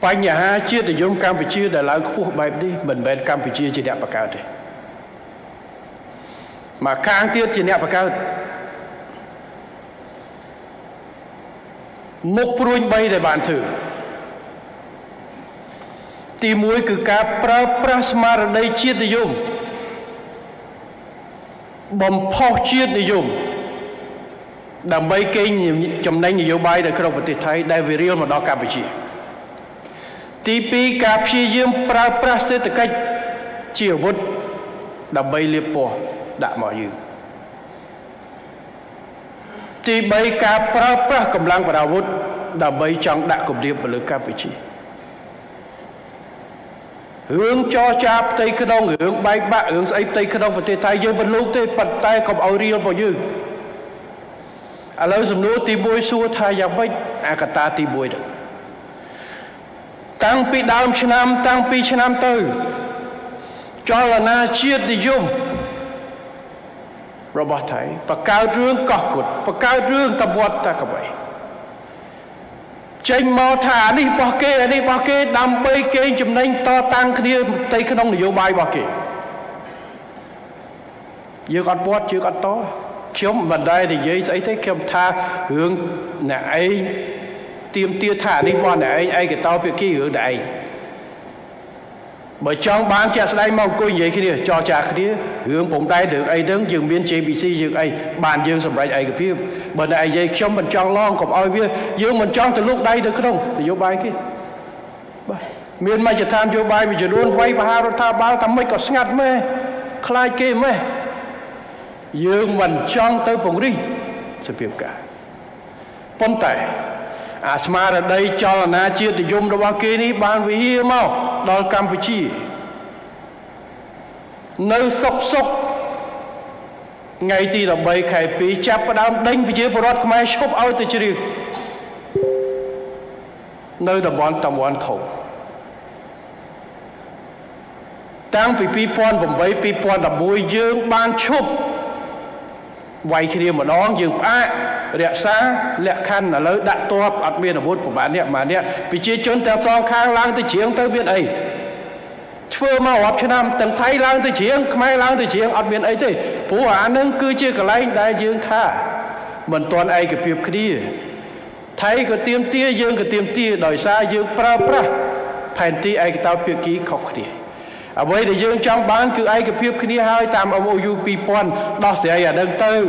បញ្ហាជាតិនិយមកម្ពុជាដែលឡើងខ្ពស់បែបនេះមិនមែនកម្ពុជាជាអ្នកបង្កើតទេមកខាងទៀតជាអ្នកបង្កើតមុខព្រួញ3ដែលបានធ្វើទី1គឺការប្រើប្រាស់ស្មារតីជាតិនិយមបំផុសជាតិនិយមដើម្បីកេងចំណេញនយោបាយនៅក្នុងប្រទេសថៃដែលវារៀលមកដល់កម្ពុជាទី2ការព្យាយាមប្រើប្រាស់សេដ្ឋកិច្ចជាអាវុធដើម្បីលាបពណ៌ដាក់មកយើងទី3ការប្រើប្រាស់កម្លាំងប្រដាប់អាវុធដើម្បីចង់ដាក់គំនាបទៅលើកម្ពុជារឿងចរចាផ្ទៃក្នុងរឿងបែកបាក់រឿងស្អីផ្ទៃក្នុងប្រទេសថៃយើងមិនលូកទេប៉ុន្តែកុំឲ្យរៀលរបស់យើងឥឡូវសំណួរទី1សួរថាយ៉ាងម៉េចអាកតាទី1ហ្នឹងតាំងពីដើមឆ្នាំតាំងពីឆ្នាំទៅចលនាជាតិនិយមរបស់ថៃបង្កើតរឿងកោះគុតបង្កើតរឿងតវត្តតាកបីចេញមកថាអានេះរបស់គេអានេះរបស់គេដើម្បីកេងចំណេញតតាំងគ្នាផ្ទៃក្នុងនយោបាយរបស់គេយើងអត់វត្តយើងអត់តខ្ញុំមិនដែលនិយាយស្អីទេខ្ញុំថារឿងអ្នកឯងទៀមទាថាអានេះរបស់អ្នកឯងឯកតោភាគីរឿងអ្នកឯងបើចង់បានជាក់ស្ដែងមកអង្គុយនិយាយគ្នាចរចាគ្នារឿងព្រំដែនរឿងអីហ្នឹងយើងមាន JBC យើងអីបានយើងសម្រេចឯកភាពបើអ្នកឯងនិយាយខ្ញុំមិនចង់ឡងកុំឲ្យវាយើងមិនចង់ទៅលូកដៃទៅក្នុងនយោបាយគេបាទមានមជ្ឈដ្ឋាននយោបាយមួយចំនួនវាយប្រហាររដ្ឋាភិបាលតែមិនក៏ស្ងាត់ម៉េះខ្លាចគេម៉េះយើងមិនចង់ទៅពង្រិះសភាពការប៉ុន្តែអាស្មារតីចលនាជាតិនិយមរបស់គេនេះបានវិហាមកដល់កម្ពុជានៅសុកសុកថ្ងៃទី13ខែ2ចាប់ផ្ដើមដេញប្រជាពលរដ្ឋខ្មែរឈប់ឲ្យទៅជ្រៀងនៅតំបន់តំបន់ធំតាំងពី2008 2011យើងបានឈប់វាយគ្នាម្ដងយើងផ្អាករក្សាលក្ខខណ្ឌឥឡូវដាក់ទ័ពអត់មានអាវុធប្រហែលអ្នកប្រហែលអ្នកប្រជាជនទាំងសងខាងឡើងទៅជ្រៀងទៅមានអីធ្វើមករាប់ឆ្នាំទាំងថៃឡើងទៅជ្រៀងខ្មែរឡើងទៅជ្រៀងអត់មានអីទេព្រោះអានឹងគឺជាកន្លែងដែលយើងថាមិនទាន់ឯកភាពគ្នាថៃក៏ទៀមទាយើងក៏ទៀមទាដោយសារយើងប្រើប្រាស់ផែនទីឯកតោភាគីខុសគ្នាអ្វីដែលយើងចង់បានគឺឯកភាពគ្នាហើយតាម MOU 2000ដោះស្រាយអានឹងទៅឥ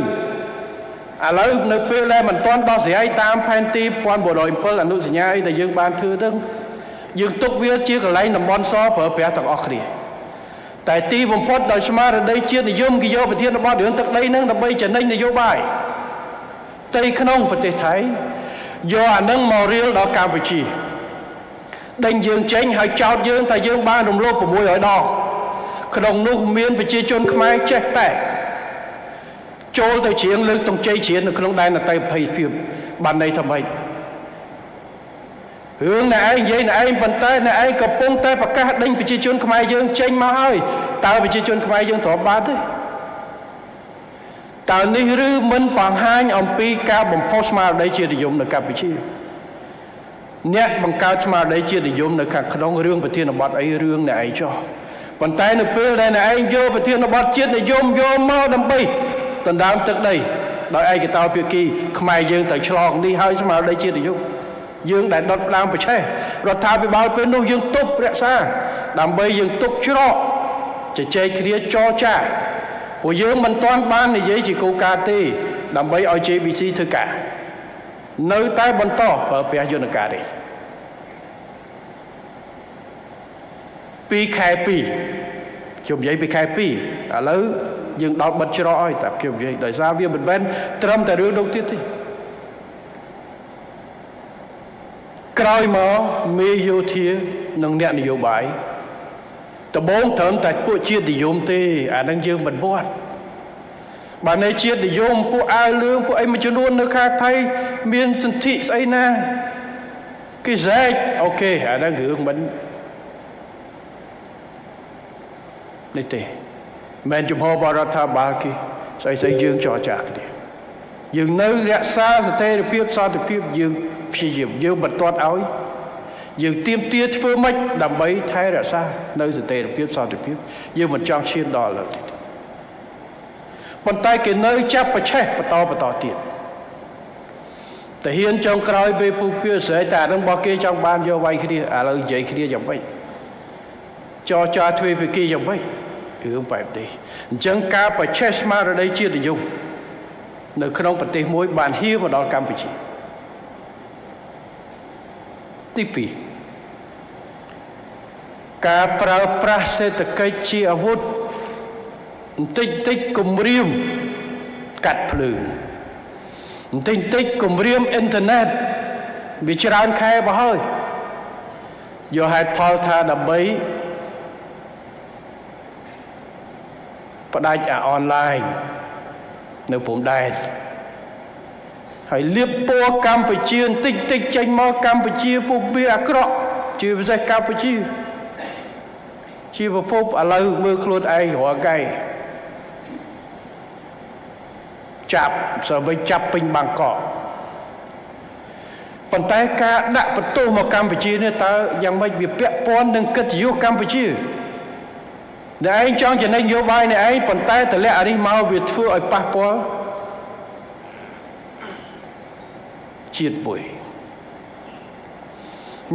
ឡូវនៅពេលដែលមិនទាន់ដោះស្រាយតាមផែនទី1907អនុសញ្ញាអីដែលយើងបានធ្វើទៅយើងទុកវាជាកន្លែងតំបន់សប្រើប្រាស់ទាំងអស់គ្នាតែទីបំផុតដោយស្មារតីជាតិនិយមគេយកប្រធានបទរឿងទឹកដីហ្នឹងដើម្បីចំណេញនយោបាយផ្ទៃក្នុងប្រទេសថៃយកអានឹងមករៀលដល់កម្ពុជាដេញយើងចេញហើយចោទយើងថាយើងបានរំលោភ600ដងក្នុងនោះមានប្រជាជនខ្មែរចេះតែចូលទៅជ្រៀងលើកទង់ជ័យជ្រៀងនៅក្នុងដែនអតីតភាពបានន័យថាម៉េចរឿងអ្នកឯងនិយាយអ្នកឯងប៉ុន្តែអ្នកឯងកំពុងតែប្រកាសដេញប្រជាជនខ្មែរយើងចេញមកហើយតើប្រជាជនខ្មែរយើងទ្រាំបានទេតើនេះឬមិនបង្ហាញអំពីការបំផុសស្មារតីជាតិនិយមនៅកម្ពុជាអ្នកបង្កើតស្មារតីជាតិនិយមនៅខាងក្នុងរឿងប្រធានបទអីរឿងអ្នកឯងចោះប៉ុន្តែនៅពេលដែលអ្នកឯងយកប្រធានបទជាតិនិយមយកមកដើម្បីដណ្ដើមទឹកដីដោយឯកតោភាគីខ្មែរយើងទៅឆ្លងនេះហើយស្មារតីជាតិនិយមយើងដែលដុតដើមប្រឆេះរដ្ឋាភិបាលពេលនោះយើងទប់រក្សាដើម្បីយើងទុកច្រកជជែកគ្នាចរចាព្រោះយើងមិនទាន់បាននិយាយជាគោលការណ៍ទេដើម្បីឲ្យ JBC ធ្វើការនៅតែបន្តប្រើប្រាស់យន្តការនេះពីខែ2ខ្ញុំនិយាយពីខែ2ឥឡូវយើងដល់បិទច្រកហើយតែខ្ញុំនិយាយដោយសារវាមិនមែនត្រឹមតែរឿងនោះទៀតទេក្រោយមកមេយោធានិងអ្នកនយោបាយដំបូងត្រឹមតែពួកជាតិនិយមទេអានឹងយើងមិនវត្តបើនៅជាតិនិយមពួកអាវលឿងពួកអីមួយចំនួននៅខាងថៃមានសន្ធិស្អីណាគេស្រែកអូខេអានឹងរឿងមិននេះទេមិនចំហបរដ្ឋាភិបាលគេស្អីស្អីយើងចរចាគ្នាយើងនៅរក្សាស្ថិរភាពសន្តិភាពយើងព្យាយាមយើងមិនទាត់ឲ្យ យើងទៀមទាធ្វើម៉េចដើម្បីថែរក្សានៅសន្តិភាពសន្តិភាពយើងមិនចង់ឈានដល់លើទេប៉ុន្តែគេនៅចាប់ប្រឆេះបន្តបន្តទៀតតាហ៊ានចុងក្រោយពេលភូពីស្រែកតែអានឹងរបស់គេចង់បានយកវាយគ្នាឥឡូវនិយាយគ្នាយ៉ាងម៉េចចរចាទ្វេភាគីយ៉ាងម៉េចរឿងបែបនេះអញ្ចឹងការប្រឆេះស្មារតីជាតិនិយមនៅក្នុងប្រទេសមួយបានហៀមកដល់កម្ពុជាទី2ការប្រើប្រាស់សេដ្ឋកិច្ចជាអាវុធបន្តិចតិចគំរាមកាត់ភ្លើងបន្តិចតិចគំរាមអ៊ីនធឺណិតវាច្រើនខែបើហើយយកហេតុផលថាដើម្បីផ្ដាច់អាអនឡាញនៅព្រំដែនហើយលៀបពណ៌កម្ពុជាបន្តិចតិចចេញមកកម្ពុជាពុកវាអាក្រក់ជាពិសេសកម្ពុជាជាប្រភពឥឡូវមើលខ្លួនឯងរាល់ថ្ងៃចាប់សវិញចាប់ពេញបាងកកប៉ុន្តែការដាក់បន្ទោសមកកម្ពុជានេះតើយ៉ាងម៉េចវាពាក់ព័ន្ធនឹងកិត្តិយសកម្ពុជាអ្នកឯងចង់ចំណេញនយោបាយអ្នកឯងប៉ុន្តែតម្លាក់អានេះមកវាធ្វើឲ្យប៉ះពាល់ជាតិមួយ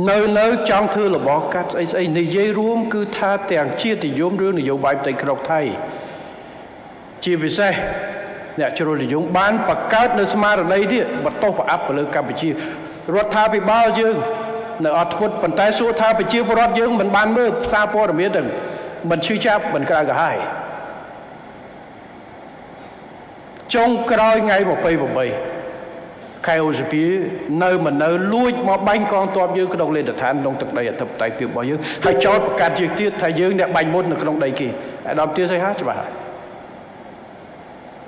នៅចង់ធ្វើរបស់កាត់ស្អីស្អីនិយាយរួមគឺថាទាំងជាតិនិយមឬនយោបាយផ្ទៃក្នុងថៃជាពិសេសអ្នកជ្រុលនិយមបានបង្កើតនៅស្មារតីនេះបន្ទោសប្រអាប់ទៅលើកម្ពុជារដ្ឋាភិបាលយើងនៅអត់ធ្មត់ប៉ុន្តែសួរថាប្រជាពលរដ្ឋយើងមិនបានមើលសារព័ត៌មានទាំងមិនឈឺចាប់មិនក្រៅក្រហាយចុងក្រោយថ្ងៃ28ខែឧសភានៅមិននៅលួចមកបាញ់កងទ័ពយើងក្នុងលេខដ្ឋានក្នុងទឹកដីអធិបតេយ្យភាពរបស់យើងហើយចោទប្រកាសយើងទៀតថាយើងអ្នកបាញ់មុននៅក្នុងដីគេអាដាមទៀតស្អីហាច្បាស់ហើយ